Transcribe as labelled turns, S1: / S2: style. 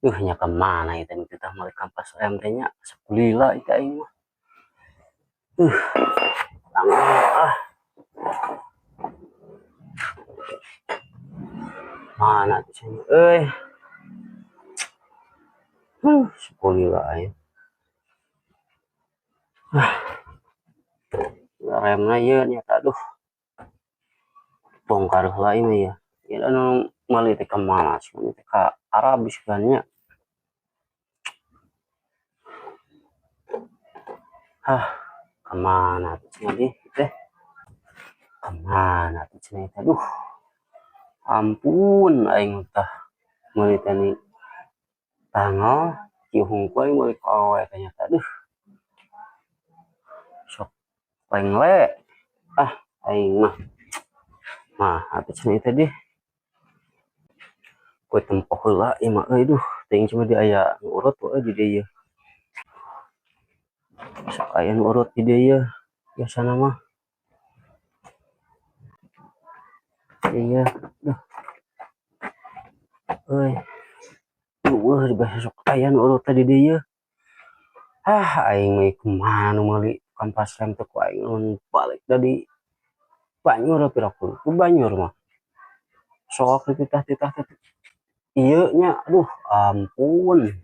S1: Duh, nya kemana itu nu titah meuli kampas rem teh nya, sakulila itu aing mah. Ah. Mana tuh cenah euy. Sakulila aing. Ah. Remna ieu nya, aduh. Bongkar heula ieu mah ieu. Ieu anu meuli teh ka mana sih teh, ka Arab nya. Hah, kemana tuh cenah di teh? Kemana tuh cenah teh? Aduh. Ampun aing tah meuli teh ni tanggal kieu hungkul aing meuli kowe teh nya, aduh. Sok lengle ah aing mah. Mah atuh cenah teh dih. Kue tempoh heula ieu mah euy, duh, teuing cuma di aya nu urut we di dieu ieu. Sok aya nu urut di dieu ieu biasana mah. Iya, duh. Euy. Eueuh, biasa sok aya nu urut teh di dieu ieu. Ah, aing mah kumaha nu meuli kampas rem teh ku aing mun balik dari Banyur piraku ku Banyur mah. Sok dititah-titah teh ieu nya, aduh ampun.